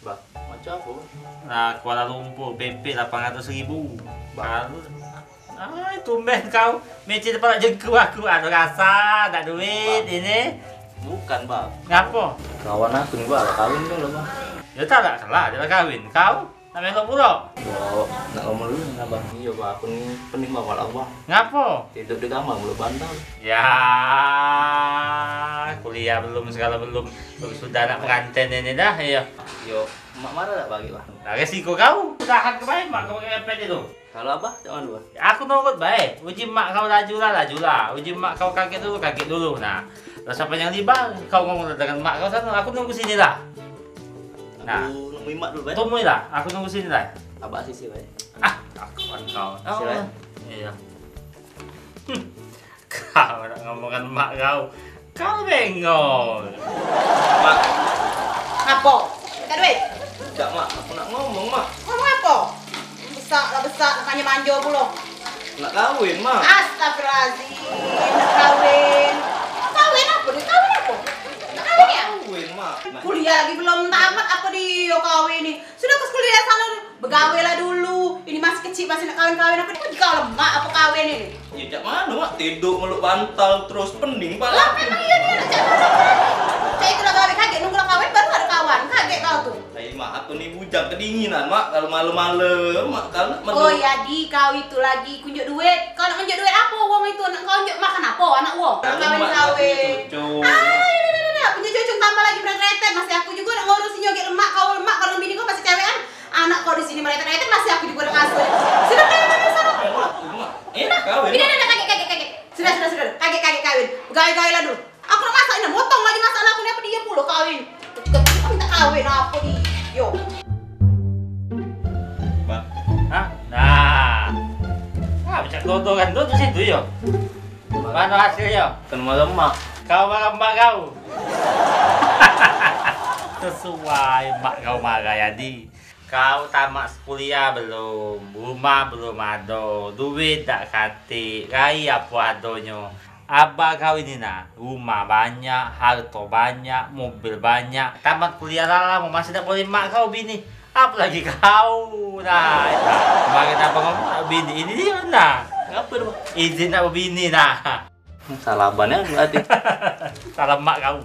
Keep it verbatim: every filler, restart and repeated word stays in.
Bah, macam apa, Bah? Nah, Kuala Lumpur, P P lapan ratus ribu. Bah. Baru. Ah, tumben kau mecin pala jengku aku. Anu rasa, dak duit ini. Bukan, Bah. Ngapo? Kawan aku ni, Bah, lah kawin tu lah, Bah. Ya tak, tak salah, dia lah kawin. Kau? Nak melok pulok? Yo, nak ngomong dulu ni, Bah. Iyo, Bah, aku ni pening, Bah, malah, Bah. Ngapo? Tidur di kamar mulut bantal. Ya, kuliah belum, segala belum. Belum sudah nak pengantin ini dah, iyo. Yo, mak marah tak bagi, Bah? Nah, resiko kau. Udahan ke bae, mak kau ngepet itu. Kalau Abah, cak mano, Bah? Aku nurut bae. Uji mak kau laju lah, laju lah. Uji mak kau kagek dulu, kagek dulu. Nah, rasa panjang libar, kau ngomong dengan mak kau sana, aku nunggu sini lah. Nah. Aku nunggu mak dulu, Bah. Temui lah, aku nunggu sini lah. Abah sisi, Bah. Ah, aku kan kau. Sisi, Bah. Iyo. Hmm. Kau nak ngomongkan mak kau. Kau bengong. Mak. Ngapo? Minta duit? Dak, Mak. Aku nak ngomong, Mak. Ngomong apo? Besak lah besak, nak manja-manja pulo. Nak kawin, Mak. Astagfirullahaladzim, nak kawin. Nak kawin apo? Nak kawin apo? Nak kawin ya? Kawin, Mak. Nah. Kuliah lagi belum tamat, apo dio kawin ni? Sudah ke kuliah sana, begawe lah dulu. Ini masih kecil, masih nak kawin-kawin apo? Kau lemak apo kawin ini? Ya, cak mano, Mak? Tiduk meluk bantal terus pening pala. Lah, memang iyo dio nak cak mano? Cak itu lah gawe kagek, nunggu lah kawin baru ado kawan. Kagek kau tu. Ai, Mak, aku ni bujang kedinginan, Mak. Kalau malem-malem, Mak, kalau nak Oh, mendung. Jadi kau itu lagi kunjuk duit. Kau nak ngenjuk duit apo wong itu? Nak kau njuk makan apo anak wong? Nak Aku, Mak, kawin-kawin. Punya cucu. Ai, dah, dah, dah, dah. Punya cucu tambah lagi berat-berat. Masih aku juga nak ngurus inyo gek lemak. Kau lemak, kalau bini kau masih cewekan. Anak kau di sini meretet-retet, masih aku juga ngasuh. Sudah, sudah, sudah, sudah. Enak kawin. Ini, ini, ini, kagek, kagek, kagek. Sudah, sudah, sudah. Kagek, kagek kawin. Gawe-gawe lah dulu. Aku nak masak ini, motong lagi masak aku ni, apo dio pulo kawin. Minta kawin apo dio? Bah. Hah? Nah. Ah, pecak kotor kan tu, tu situ yo. Mano hasilnyo? Keno lemak. Kau marah mak kau. Sesuai mak kau marah jadi. Kau tamat sekuliah belum, rumah belum ado, duit dak katik, rai apo adonyo. Abah kau ini nah, rumah banyak, harto banyak, mobil banyak, tamat kuliah lah lamo masih dak boleh mak kau bini. Apolagi kau nah, nah. Kemarin abah ngomong nak bini, ini dio nah. Ngapo tu, Bah? Izin nak bebini nah. Salah abah nian berarti. Salah mak kau.